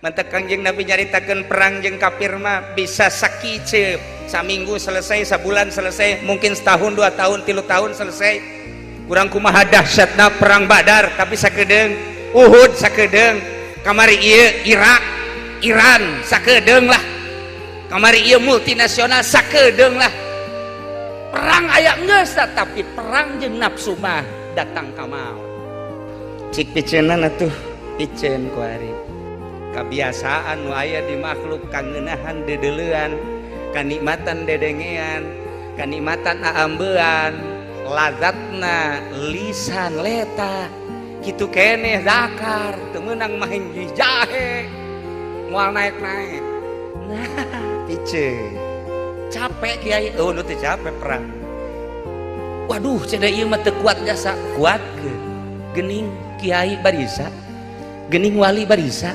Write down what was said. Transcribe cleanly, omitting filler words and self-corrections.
Mantak Kangjeng Nabi nyaritakeun perang jeung kafir mah bisa sakiceup, saminggu selesai, sabulan selesai, mungkin setahun, 2 tahun, 3 tahun selesai. Kurang kumaha dahsyatna perang Badar, tapi sakedeung. Uhud sakedeung. Kamari ieu Irak, Iran sakedeung lah. Kamari ieu multinasional sakedeung lah. Perang aya geus, tapi perang jeung nafsu mah datang ka maut. Cik piceunan atuh, piceun kuari. Kebiasaan nu aya di makhluk, kangenahan dedeleuan, kanikmatan dedengean, kanikmatan aambean, lazatna lisan leta kitu keneh. Zakar teu meunang mah jahe, moal naik-naik. Nah, piceun capek, Kiai. Oh, nu teu capek perang. Waduh, cenah, ieu mah teu kuat jasa. Kuatkeun. Gening kiai barisa, gening wali barisa.